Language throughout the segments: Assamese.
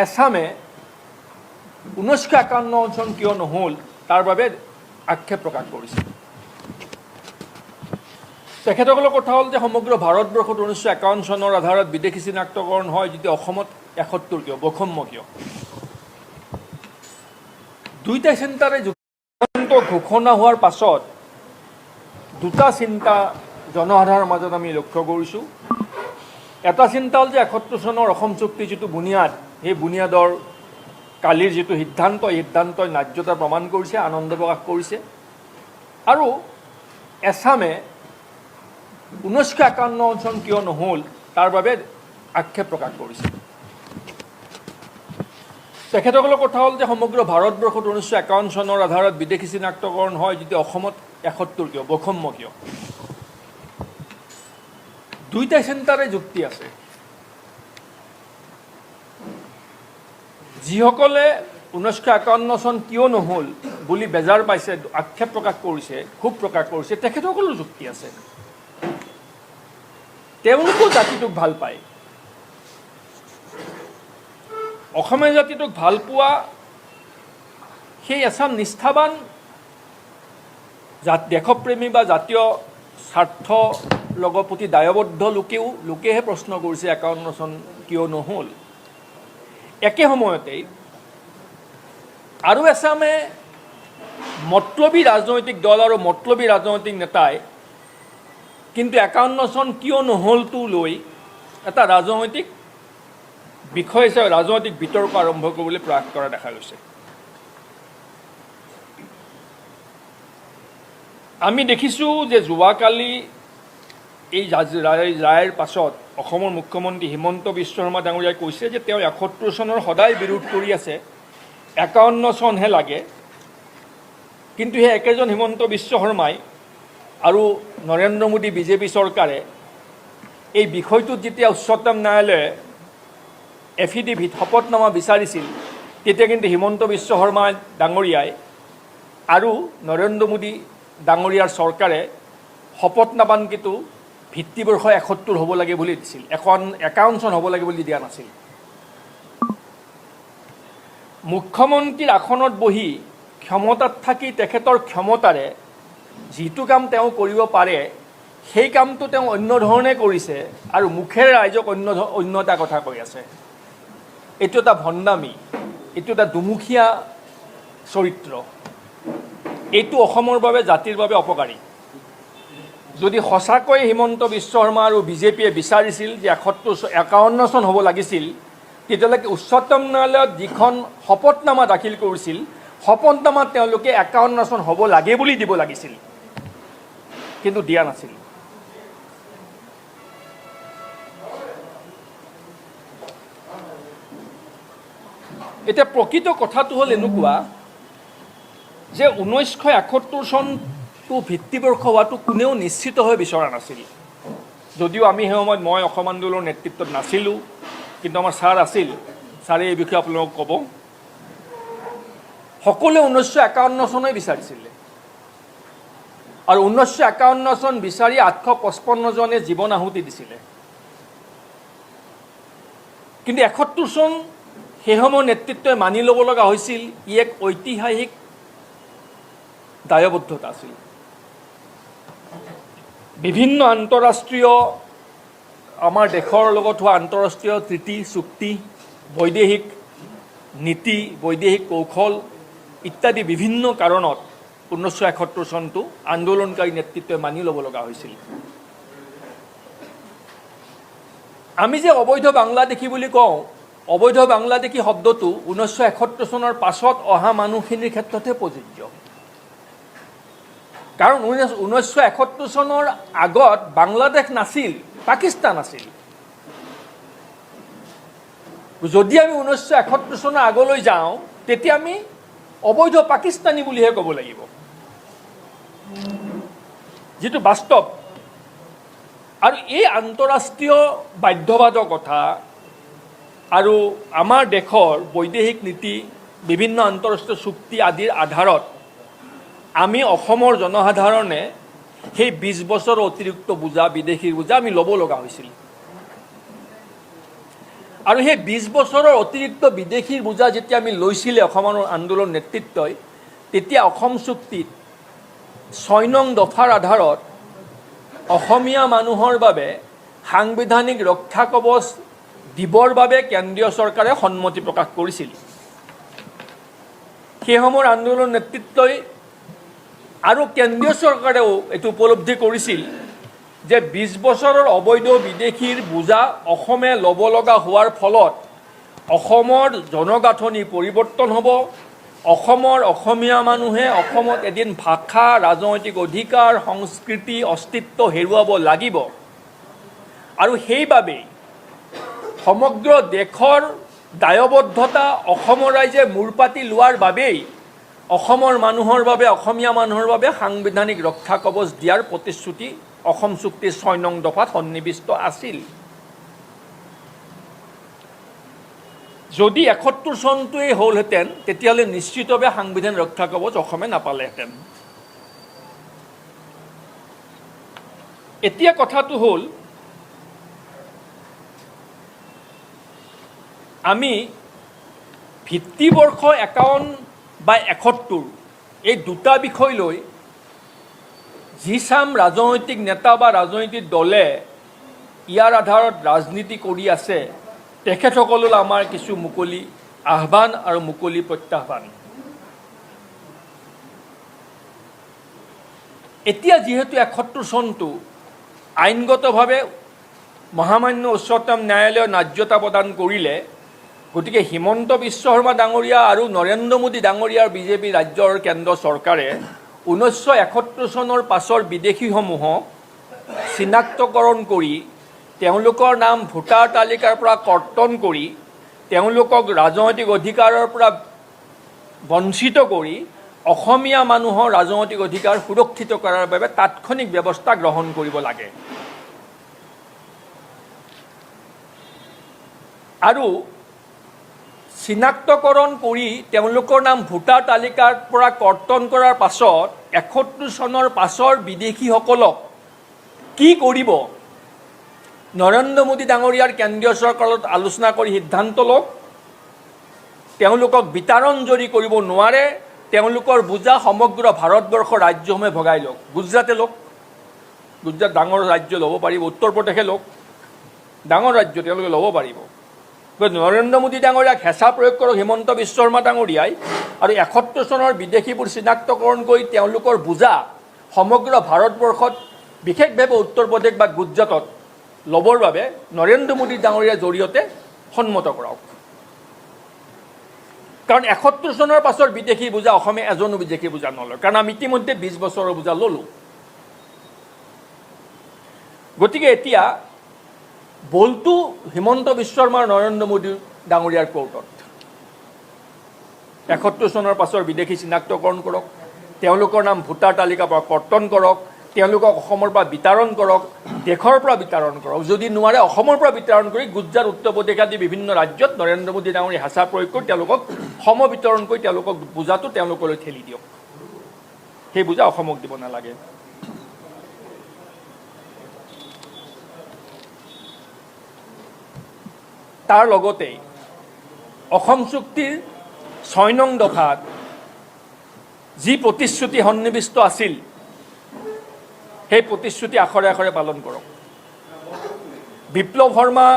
এছামে 1951 চন কিয় নহ'ল, তাৰ বাবে আক্ষেপ প্ৰকাশ কৰিছে। তেখেতসকলৰ কথা হ'ল যে সমগ্ৰ ভাৰতবৰ্ষত 1951 চনৰ আধাৰত বিদেশী চিনাক্তকৰণ হয়, যেতিয়া অসমত 71 কিয়, বৈষম্য কিয়? দুইটা চিন্তাৰে যুগান্ত ঘোষণা হোৱাৰ পাছত দুটা চিন্তা জনসাধাৰণৰ মাজত আমি লক্ষ্য কৰিছোঁ। এটা চিন্তা হ'ল যে 71 চনৰ অসম চুক্তি যিটো বুনিয়াদ, সেই বুনিয়াদৰ কালিৰ যিটো সিদ্ধান্ত, এই সিদ্ধান্তই ন্যায্যতা প্ৰমাণ কৰিছে, আনন্দ প্ৰকাশ কৰিছে। আৰু এছামে 1951 চন কিয় নহ'ল, তাৰ বাবে আক্ষেপ প্ৰকাশ কৰিছে। তেখেতসকলৰ কথা হ'ল যে সমগ্ৰ ভাৰতবৰ্ষত 1951 চনৰ আধাৰত বিদেশী চিনাক্তকৰণ হয়, যেতিয়া অসমত 71 কিয়, বৈষম্য কিয়? দুইটা চিন্তাৰে যুক্তি আছে। যিসকলে 1951 চন কিয় নহ'ল বুলি বেজাৰ পাইছে, আক্ষেপ প্ৰকাশ কৰিছে, ক্ষোভ প্ৰকাশ কৰিছে, তেখেতসকলৰ যুক্তি আছে। তেওঁলোকো জাতিটোক ভাল পায়। অসমীয়া জাতিটোক ভাল পোৱা সেই এচাম নিষ্ঠাবান দেশপ্ৰেমী বা জাতীয় স্বাৰ্থ লগৰ প্ৰতি দায়বদ্ধ লোকেহে প্ৰশ্ন কৰিছে 51 চন কিয় নহ'ল। একে সময়তেই আৰু এচামে মতলবী ৰাজনৈতিক দল আৰু মতলবী ৰাজনৈতিক নেতাই কিন্তু 51 চন কিয় নহ'লটো লৈ এটা ৰাজনৈতিক বিষয় হিচাপে ৰাজনৈতিক বিতৰ্ক আৰম্ভ কৰিবলৈ প্ৰয়াস কৰা দেখা গৈছে। আমি দেখিছোঁ যে যোৱাকালি এই ৰায়ৰ পাছত অসমৰ মুখ্যমন্ত্ৰী হিমন্ত বিশ্ব শৰ্মা ডাঙৰীয়াই কৈছে যে তেওঁ 71 চনৰ সদায় বিৰোধ কৰি আছে, 51 চনহে লাগে। কিন্তু সেই একেজন হিমন্ত বিশ্ব শৰ্মাই আৰু নৰেন্দ্ৰ মোদী বিজেপি চৰকাৰে এই বিষয়টোত যেতিয়া উচ্চতম ন্যায়ালয়ে এফিডেভিট শপতনামা বিচাৰিছিল, তেতিয়া কিন্তু হিমন্ত বিশ্ব শৰ্মা ডাঙৰীয়াই আৰু নৰেন্দ্ৰ মোদী ডাঙৰীয়াৰ চৰকাৰে শপতনামান কিন্তু ভিত্তিবৰ্ষ 71 হ'ব লাগে বুলি দিছিল, 51 চন হ'ব লাগে বুলি দিয়া নাছিল। মুখ্যমন্ত্ৰীৰ আসনত বহি ক্ষমতাত থাকি তেখেতৰ ক্ষমতাৰে যিটো কাম তেওঁ কৰিব পাৰে, সেই কামটো তেওঁ অন্য ধৰণে কৰিছে আৰু মুখেৰে ৰাইজক অন্য এটা কথা কৈ আছে। এইটো এটা ভণ্ডামি, এইটো এটা দুমুখীয়া চৰিত্ৰ। এইটো অসমৰ বাবে, জাতিৰ বাবে অপকাৰী। যদি সঁচাকৈ হিমন্ত বিশ্ব শৰ্মা আৰু বিজেপিয়ে বিচাৰিছিল যে 51 চন হ'ব লাগিছিল, তেতিয়াহ'লে উচ্চতম ন্যায়ালয়ত যিখন শপতনামা দাখিল কৰিছিল, শপতনামাত তেওঁলোকে 51 চন হ'ব লাগে বুলি দিব লাগিছিল, কিন্তু দিয়া নাছিল। এতিয়া প্ৰকৃত কথাটো হ'ল এনেকুৱা যে 1971 চনটো ভিত্তিবৰ্ষ হোৱাটো কোনেও নিশ্চিতভাৱে বিচৰা নাছিল। যদিও আমি সেই সময়ত মই অসম আন্দোলনৰ নেতৃত্বত নাছিলোঁ, কিন্তু আমাৰ ছাৰ আছিল, ছাৰে এই বিষয়ে আপোনালোকক ক'ব। সকলোৱে 1951 চনেই বিচাৰিছিলে আৰু 1951 চন বিচাৰি 855 জনে জীৱন আহুতি দিছিলে। কিন্তু 71 চন সেই সময়ৰ নেতৃত্বই মানি ল'ব লগা হৈছিল। ই এক ঐতিহাসিক দায়বদ্ধতা আছিল। বিভিন্ন আন্তঃৰাষ্ট্ৰীয়, আমাৰ দেশৰ লগত হোৱা আন্তঃৰাষ্ট্ৰীয় ট্ৰিটি, চুক্তি, বৈদেশিক নীতি, বৈদেশিক কৌশল ইত্যাদি বিভিন্ন কাৰণত 1971 চনটো আন্দোলনকাৰী নেতৃত্বই মানি ল'ব লগা হৈছিল। আমি যে অবৈধ বাংলাদেশী বুলি কওঁ, অবৈধ বাংলাদেশী শব্দটো 1971 চনৰ পাছত অহা মানুহখিনিৰ ক্ষেত্ৰতহে প্ৰযোজ্য। কাৰণ 1971 চনৰ আগত বাংলাদেশ নাছিল, পাকিস্তান আছিল। যদি আমি 1971 চনৰ আগলৈ যাওঁ, তেতিয়া আমি অবৈধ পাকিস্তানী বুলিহে ক'ব লাগিব, যিটো বাস্তৱ। আৰু এই আন্তঃৰাষ্ট্ৰীয় বাধ্যবাধকতা আৰু আমাৰ দেশৰ বৈদেশিক নীতি, বিভিন্ন আন্তঃৰাষ্ট্ৰীয় চুক্তি আদিৰ আধাৰত আমি অসমৰ জনসাধাৰণে সেই 20 বছৰৰ অতিৰিক্ত বোজা, বিদেশীৰ বোজা আমি ল'ব লগা হৈছিল। আৰু সেই 20 বছৰৰ অতিৰিক্ত বিদেশীৰ বোজা যেতিয়া আমি লৈছিলে অসমৰ আন্দোলন নেতৃত্বই, তেতিয়া অসম চুক্তিত 6 নং দফাৰ আধাৰত অসমীয়া মানুহৰ বাবে সাংবিধানিক ৰক্ষা কৱচ দিবৰ বাবে কেন্দ্ৰীয় চৰকাৰে সন্মতি প্ৰকাশ কৰিছিল। সেই সময়ৰ আন্দোলন নেতৃত্বই আৰু কেন্দ্ৰীয় চৰকাৰেও এইটো উপলব্ধি কৰিছিল যে 20 বছৰৰ অবৈধ বিদেশীৰ বোজা অসমে ল'ব লগা হোৱাৰ ফলত অসমৰ জনগাঁথনি পৰিৱৰ্তন হ'ব, অসমৰ অসমীয়া মানুহে অসমত এদিন ভাষা, ৰাজনৈতিক অধিকাৰ, সংস্কৃতি, অস্তিত্ব হেৰুৱাব লাগিব। আৰু সেইবাবেই সমগ্ৰ দেশৰ দায়বদ্ধতা অসমৰ ৰাইজে মূৰ পাতি লোৱাৰ বাবেই অসমৰ মানুহৰ বাবে, অসমীয়া মানুহৰ বাবে সাংবিধানিক ৰক্ষা কৱচ দিয়াৰ প্ৰতিশ্ৰুতি অসম চুক্তিৰ 6 নং দফাত সন্নিৱিষ্ট আছিল। যদি ৭১ চনটোৱেই হ'লহেঁতেন, তেতিয়াহ'লে নিশ্চিতভাৱে সাংবিধানিক ৰক্ষা কৱচ অসমে নাপালেহেঁতেন। এতিয়া কথাটো হ'ল, আমি ভিত্তিবৰ্ষ ৫১ বা ৭১ এই দুটা বিষয় লৈ যিচাম ৰাজনৈতিক নেতা বা ৰাজনৈতিক দলে ইয়াৰ আধাৰত ৰাজনীতি কৰি আছে, তেখেতসকললৈ আমাৰ কিছু মুকলি আহ্বান আৰু মুকলি প্ৰত্যাহ্বান। এতিয়া যিহেতু ৭১ চনটো আইনগতভাৱে মহামান্য উচ্চতম ন্যায়ালয়ে ন্যায্যতা প্ৰদান কৰিলে, গতিকে হিমন্ত বিশ্ব শৰ্মা ডাঙৰীয়া আৰু নৰেন্দ্ৰ মোদী ডাঙৰীয়াৰ বিজেপি ৰাজ্যৰ কেন্দ্ৰ চৰকাৰে ১৯৭১ চনৰ পাছৰ বিদেশীসমূহক চিনাক্তকৰণ কৰি তেওঁলোকৰ নাম ভোটাৰ তালিকাৰ পৰা কৰ্তন কৰি তেওঁলোকক ৰাজনৈতিক অধিকাৰৰ পৰা বঞ্চিত কৰি অসমীয়া মানুহৰ ৰাজনৈতিক অধিকাৰ সুৰক্ষিত কৰাৰ বাবে তাৎক্ষণিক ব্যৱস্থা গ্ৰহণ কৰিব লাগে। আৰু চিনাক্তকৰণ কৰি তেওঁলোকৰ নাম ভোটাৰ তালিকাৰ পৰা কৰ্তন কৰাৰ পাছত ৭১ চনৰ পাছৰ বিদেশীসকলক কি কৰিব নৰেন্দ্ৰ মোদী ডাঙৰীয়াৰ কেন্দ্ৰীয় চৰকাৰত আলোচনা কৰি সিদ্ধান্ত লওক। তেওঁলোকক বিতাৰণ যদি কৰিব নোৱাৰে, তেওঁলোকৰ বোজা সমগ্ৰ ভাৰতবৰ্ষৰ ৰাজ্যসমূহে ভগাই লওক। গুজৰাটে লওক, গুজৰাট ডাঙৰ ৰাজ্য ল'ব পাৰিব, উত্তৰ প্ৰদেশে লওক, ডাঙৰ ৰাজ্য তেওঁলোকে ল'ব পাৰিব। নৰেন্দ্ৰ মোদী ডাঙৰীয়াক হেঁচা প্ৰয়োগ কৰক হিমন্ত বিশ্ব শৰ্মা ডাঙৰীয়াই, আৰু ৭১ চনৰ বিদেশীবোৰ চিনাক্তকৰণ কৰি তেওঁলোকৰ বোজা সমগ্ৰ ভাৰতবৰ্ষত বিশেষভাৱে উত্তৰ প্ৰদেশ বা গুজৰাটত ল'বৰ বাবে নৰেন্দ্ৰ মোদী ডাঙৰীয়াৰ জৰিয়তে সন্মত কৰাওক। কাৰণ ৭১ চনৰ পাছৰ বিদেশী বোজা অসমে এজনো বিদেশী বোজা নলয়, কাৰণ আমি ইতিমধ্যে ২০ বছৰৰ বোজা ল'লোঁ। গতিকে এতিয়া বলটো হিমন্ত বিশ্ব শৰ্মা নৰেন্দ্ৰ মোদী ডাঙৰীয়াৰ কোৰ্টত। ৭১ চনৰ পাছৰ বিদেশী চিনাক্তকৰণ কৰক, তেওঁলোকৰ নাম ভোটাৰ তালিকাৰ পৰা কৰ্তন কৰক, তেওঁলোকক অসমৰ পৰা বিতাৰণ কৰক, দেশৰ পৰা বিতাৰণ কৰক, যদি নোৱাৰে অসমৰ পৰা বিতাৰণ কৰি গুজৰাট, উত্তৰ প্ৰদেশ আদি বিভিন্ন ৰাজ্যত নৰেন্দ্ৰ মোদী ডাঙৰীয়া হেঁচা প্ৰয়োগ কৰি তেওঁলোকক সমবিতৰণ কৰি তেওঁলোকক বোজাটো তেওঁলোকলৈ ঠেলি দিয়ক। সেই বোজা অসমক দিব নালাগে। তাৰ লগতে অসম চুক্তিৰ ৬ নং দফাত যি প্ৰতিশ্ৰুতি সন্নিৱিষ্ট আছিল, সেই প্ৰতিশ্ৰুতি আখৰে আখৰে পালন কৰক। বিপ্লৱ শৰ্মা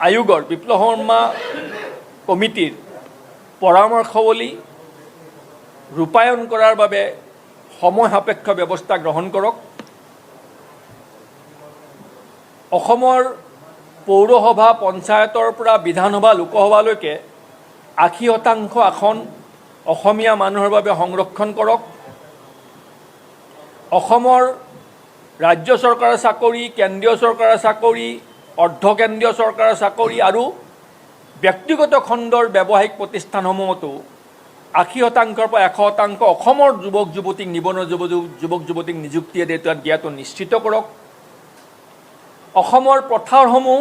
আয়োগৰ, বিপ্লৱ শৰ্মা কমিটিৰ পৰামৰ্শৱলী ৰূপায়ণ কৰাৰ বাবে সময় সাপেক্ষ ব্যৱস্থা গ্ৰহণ কৰক। অসমৰ পৌৰসভা, পঞ্চায়তৰ পৰা বিধানসভা, লোকসভালৈকে ৮০% আসন অসমীয়া মানুহৰ বাবে সংৰক্ষণ কৰক। অসমৰ ৰাজ্য চৰকাৰৰ চাকৰি, কেন্দ্ৰীয় চৰকাৰৰ চাকৰি, অৰ্ধকেন্দ্ৰীয় চৰকাৰৰ চাকৰি আৰু ব্যক্তিগত খণ্ডৰ ব্যৱসায়িক প্ৰতিষ্ঠানসমূহতো ৮০%ৰ পৰা ১০০% অসমৰ যুৱক যুৱতীক, নিবনুৱা যুৱক যুৱতীক নিযুক্তি দিয়াটো নিশ্চিত কৰক। অসমৰ পথাৰসমূহ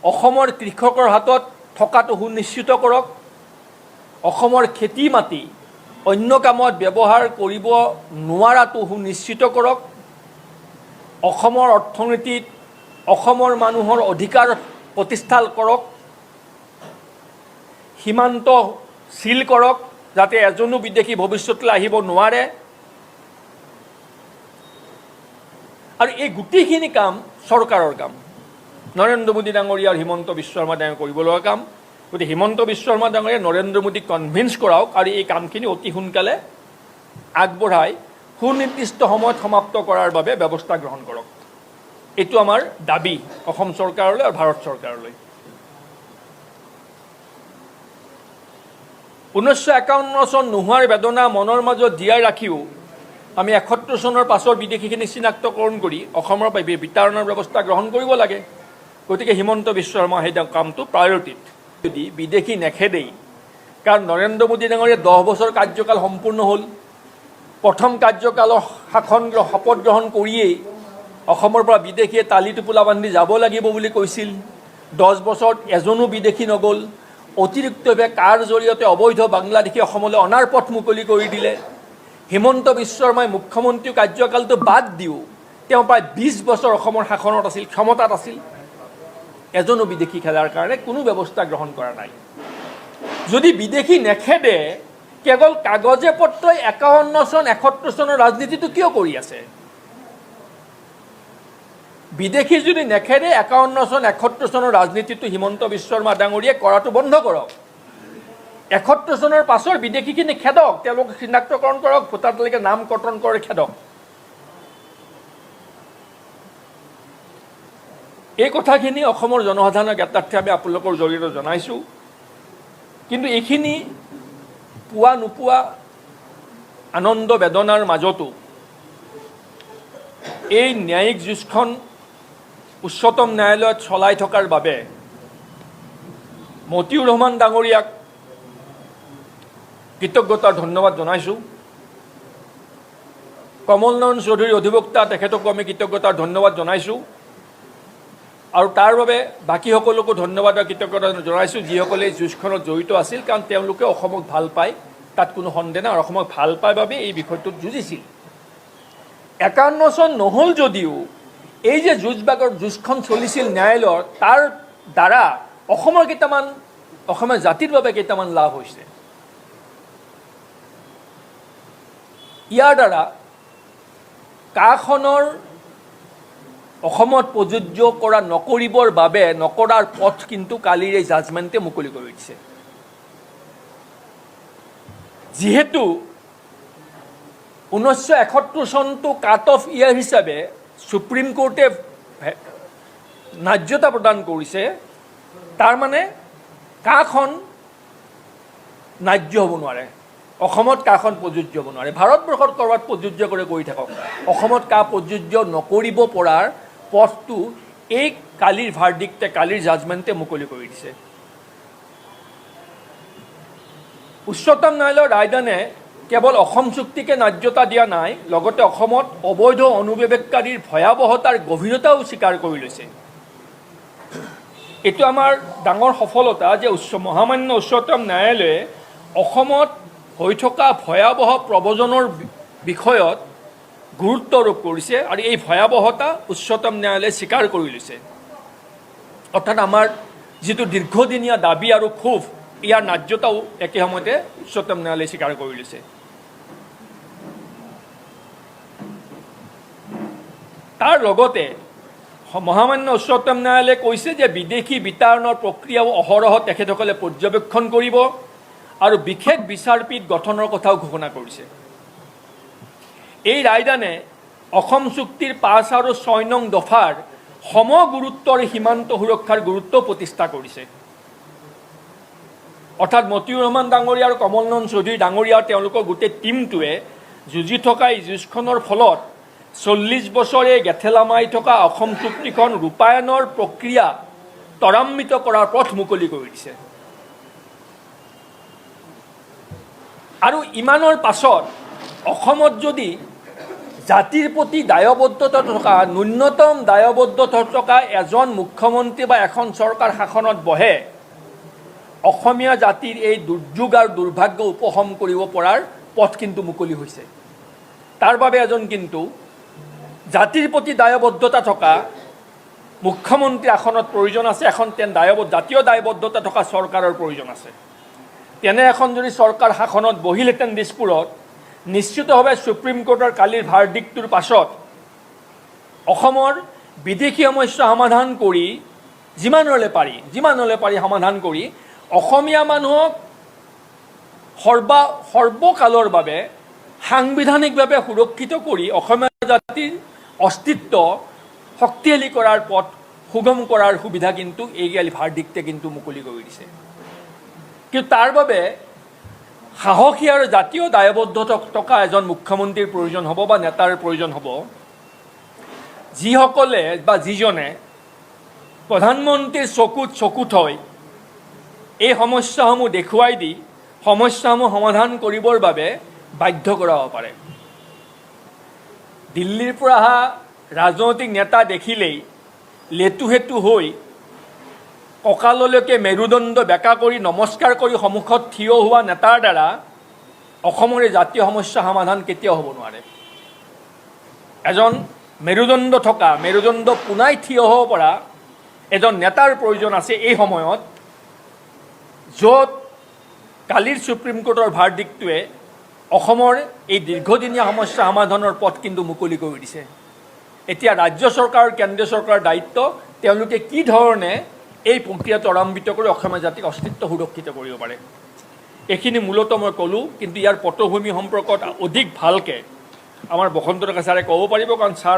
অসমৰ কৃষকৰ হাতত থকাটো সুনিশ্চিত কৰক। অসমৰ খেতি মাটি অন্য কামত ব্যৱহাৰ কৰিব নোৱাৰাটো সুনিশ্চিত কৰক। অসমৰ অৰ্থনীতিত অসমৰ মানুহৰ অধিকাৰ প্ৰতিষ্ঠা কৰক, সীমান্ত চিল কৰক যাতে এজনো বিদেশী ভৱিষ্যতলৈ আহিব নোৱাৰে। আৰু এই গোটেইখিনি কাম চৰকাৰৰ কাম, নৰেন্দ্ৰ মোদী ডাঙৰীয়া আৰু হিমন্ত বিশ্ব শৰ্মা ডাঙৰীয়া কৰিব লগা কাম। গতিকে হিমন্ত বিশ্ব শৰ্মা ডাঙৰীয়াই নৰেন্দ্ৰ মোদীক কনভিন্স কৰাওক আৰু এই কামখিনি অতি সোনকালে আগবঢ়াই সুনিৰ্দিষ্ট সময়ত সমাপ্ত কৰাৰ বাবে ব্যৱস্থা গ্ৰহণ কৰক। এইটো আমাৰ দাবী অসম চৰকাৰলৈ আৰু ভাৰত চৰকাৰলৈ। 1951 চন নোহোৱাৰ বেদনা মনৰ মাজত জীয়াই ৰাখিও আমি 71 চনৰ পাছৰ বিদেশীখিনি চিনাক্তকৰণ কৰি অসমৰ বাবে বিতাড়নৰ ব্যৱস্থা গ্ৰহণ কৰিব লাগে। গতিকে হিমন্ত বিশ্ব শৰ্মা সেই কামটো প্ৰায়ৰিটিত। যদি বিদেশী নেখেদেই, কাৰণ নৰেন্দ্ৰ মোদী ডাঙৰীয়া 10 বছৰ কাৰ্যকাল সম্পূৰ্ণ হ'ল, প্ৰথম কাৰ্যকালৰ শাসন শপত গ্ৰহণ কৰিয়েই অসমৰ পৰা বিদেশীয়ে টালি টোপোলা বান্ধি যাব লাগিব বুলি কৈছিল। 10 বছৰত এজনো বিদেশী নগ'ল। অতিৰিক্তভাৱে কাৰ জৰিয়তে অবৈধ বাংলাদেশী অসমলৈ অনাৰ পথ মুকলি কৰি দিলে। হিমন্ত বিশ্ব শৰ্মাই মুখ্যমন্ত্ৰী কাৰ্যকালটো বাদ দিও তেওঁ প্ৰায় 20 বছৰ অসমৰ শাসনত আছিল, ক্ষমতাত আছিল, এজনো বিদেশী খেদাৰ কাৰণে কোনো ব্যৱস্থা গ্ৰহণ কৰা নাই। যদি বিদেশী নেখেদে, কেৱল কাগজে পত্ৰই 51 চন 71 চনৰ ৰাজনীতিটো কিয় কৰি আছে? বিদেশী যদি নেখেদে, 51 চন 71 চনৰ ৰাজনীতিটো হিমন্ত বিশ্ব শৰ্মা ডাঙৰীয়াই কৰাটো বন্ধ কৰক। 71 চনৰ পাছৰ বিদেশীখিনি খেদক, তেওঁলোকক চিনাক্তকৰণ কৰক, ভোটাৰ তালিকাৰ নাম কৰ্তন কৰে খেদক। এই কথাখিনি অসমৰ জনসাধাৰণৰ জ্ঞাতাৰ্থে আমি আপোনালোকৰ জৰিয়তে জনাইছোঁ। কিন্তু এইখিনি পোৱা নোপোৱা আনন্দ বেদনাৰ মাজতো এই ন্যায়িক যুঁজখন উচ্চতম ন্যায়ালয়ত চলাই থকাৰ বাবে মতিউৰ ৰহমান ডাঙৰীয়াক কৃতজ্ঞতাৰ ধন্যবাদ জনাইছোঁ। কমল নয়ন চৌধুৰী অধিবক্তা, তেখেতকো আমি কৃতজ্ঞতাৰ ধন্যবাদ জনাইছোঁ। আৰু তাৰ বাবে বাকীসকলকো ধন্যবাদ আৰু কৃতজ্ঞতা জনাইছোঁ যিসকলে এই যুঁজখনত জড়িত আছিল, কাৰণ তেওঁলোকে অসমক ভাল পায়, তাত কোনো সন্দেহ নাই। আৰু অসমক ভাল পায় বাবে এই বিষয়টোত যুঁজিছিল। 51 চন নহ'ল যদিও এই যে যুঁজবাগৰ যুঁজখন চলিছিল ন্যায়ালয়ত, তাৰ দ্বাৰা অসমৰ কেইটামান, অসমীয়া জাতিৰ বাবে কেইটামান লাভ হৈছে। ইয়াৰ দ্বাৰা কাখনৰ অসমত প্ৰযোজ্য কৰা নকৰিবৰ বাবে নকৰাৰ পথ কিন্তু কালিৰ এই জাজমেণ্টে মুকলি কৰি দিছে। যিহেতু 1971 চনটো কাট অফ ইয়েৰ হিচাপে সুপ্ৰিম কোৰ্টে ন্যায্যতা প্ৰদান কৰিছে, তাৰ মানে কাখন ন্যায্য হ'ব নোৱাৰে, অসমত কাখন প্ৰযোজ্য হ'ব নোৱাৰে। ভাৰতবৰ্ষত ক'ৰবাত প্ৰযোজ্য কৰি কৰি থাকক, অসমত কা প্ৰযোজ্য নকৰিব পৰাৰ পথটো এই কালিৰ ভাৰ্ডিক্টে, কালিৰ জাজমেণ্টে মুকলি কৰি দিছে। উচ্চতম ন্যায়ালয়ৰ ৰায়দানে কেৱল অসম চুক্তিকে ন্যায্যতা দিয়া নাই, লগতে অসমত অবৈধ অনুপ্ৰৱেশকাৰীৰ ভয়াৱহতাৰ গভীৰতাও স্বীকাৰ কৰি লৈছে। এইটো আমাৰ ডাঙৰ সফলতা যে মহামান্য উচ্চতম ন্যায়ালয়ে অসমত হৈ থকা ভয়াৱহ প্ৰব্ৰজনৰ বিষয়ত গুৰুত্ব আৰোপ কৰিছে আৰু এই ভয়াৱহতা উচ্চতম ন্যায়ালয়ে স্বীকাৰ কৰি লৈছে। অৰ্থাৎ আমাৰ যিটো দীৰ্ঘদিনীয়া দাবী আৰু ক্ষোভ, ইয়াৰ ন্যায্যতাও একে সময়তে উচ্চতম ন্যায়ালয়ে স্বীকাৰ কৰি লৈছে। তাৰ লগতে মহামান্য উচ্চতম ন্যায়ালয়ে কৈছে যে বিদেশী বিতাড়নৰ প্ৰক্ৰিয়াও অহৰহ তেখেতসকলে পৰ্যবেক্ষণ কৰিব আৰু বিশেষ বিচাৰপীঠ গঠনৰ কথাও ঘোষণা কৰিছে। এই ৰায়দানে অসম চুক্তিৰ 5 আৰু 6 নং দফাৰ সমগুৰুত্বৰ সীমান্ত সুৰক্ষাৰ গুৰুত্ব প্ৰতিষ্ঠা কৰিছে। অৰ্থাৎ মতিউৰ ৰহমান ডাঙৰীয়া আৰু কমল নয়ন চৌধুৰী ডাঙৰীয়া আৰু তেওঁলোকৰ গোটেই টীমটোৱে যুঁজি থকা এই যুঁজখনৰ ফলত 40 বছৰে গেঠেলা মাৰি থকা অসম চুক্তিখন ৰূপায়ণৰ প্ৰক্ৰিয়া ত্বৰান্বিত কৰাৰ পথ মুকলি কৰি দিছে। আৰু ইমানৰ পাছত অসমত যদি জাতিৰ প্ৰতি দায়বদ্ধতা থকা, ন্যূনতম দায়বদ্ধতা থকা এজন মুখ্যমন্ত্ৰী বা এখন চৰকাৰ শাসনত বহে, অসমীয়া জাতিৰ এই দুৰ্যোগ আৰু দুৰ্ভাগ্য উপশম কৰিব পৰাৰ পথ কিন্তু মুকলি হৈছে। তাৰ বাবে এজন কিন্তু জাতিৰ প্ৰতি দায়বদ্ধতা থকা, মুখ্যমন্ত্ৰী আসনত প্ৰয়োজন আছে, এখন তেন দায়বদ্ধ জাতীয় দায়বদ্ধতা থকা চৰকাৰৰ প্ৰয়োজন আছে। তেনে এখন যদি চৰকাৰ শাসনত বহিলহেঁতেন দিছপুৰত, নিশ্চিতভাৱে ছুপ্ৰিম কোৰ্টৰ কালিৰ ভাৰ্ডিকটোৰ পাছত অসমৰ বিদেশী সমস্যা সমাধান কৰি যিমানলৈ পাৰি সমাধান কৰি অসমীয়া মানুহক সৰ্বকালৰ বাবে সাংবিধানিকভাৱে সুৰক্ষিত কৰি অসমীয়া জাতিৰ অস্তিত্ব শক্তিশালী কৰাৰ পথ সুগম কৰাৰ সুবিধা কিন্তু এই ভাৰ্ডিক্টে কিন্তু মুকলি কৰি দিছে। কিন্তু তাৰ বাবে সাহসী আৰু জাতীয় দায়বদ্ধতা থকা এজন মুখ্যমন্ত্ৰীৰ প্ৰয়োজন হ'ব বা নেতাৰ প্ৰয়োজন হ'ব, যিসকলে বা যিজনে প্ৰধানমন্ত্ৰীৰ চকুত চকু থৈ এই সমস্যাসমূহ দেখুৱাই দি সমস্যাসমূহ সমাধান কৰিবৰ বাবে বাধ্য কৰাব পাৰে। দিল্লীৰ পৰা অহা ৰাজনৈতিক নেতা দেখিলেই লেতু সেতু হৈ কঁকাললৈকে মেৰুদণ্ড বেকা কৰি নমস্কাৰ কৰি সন্মুখত থিয় হোৱা নেতাৰ দ্বাৰা অসমৰ এই জাতীয় সমস্যা সমাধান কেতিয়াও হ'ব নোৱাৰে। এজন মেৰুদণ্ড থকা, মেৰুদণ্ড পোনাই থিয় হ'ব পৰা এজন নেতাৰ প্ৰয়োজন আছে এই সময়ত, য'ত কালিৰ ছুপ্ৰিম কোৰ্টৰ ভাৰ্ডিকটোৱে অসমৰ এই দীৰ্ঘদিনীয়া সমস্যা সমাধানৰ পথ কিন্তু মুকলি কৰি দিছে। এতিয়া ৰাজ্য চৰকাৰ, কেন্দ্ৰীয় চৰকাৰৰ দায়িত্ব, তেওঁলোকে কি ধৰণে এই প্ৰক্ৰিয়া ত্বৰান্বিত কৰি অসমীয়া জাতিক অস্তিত্ব সুৰক্ষিত কৰিব পাৰে। এইখিনি মূলতঃ মই ক'লোঁ, কিন্তু ইয়াৰ পটভূমি সম্পৰ্কত অধিক ভালকৈ আমাৰ বসন্ত ডেকা ছাৰে ক'ব পাৰিব, কাৰণ ছাৰ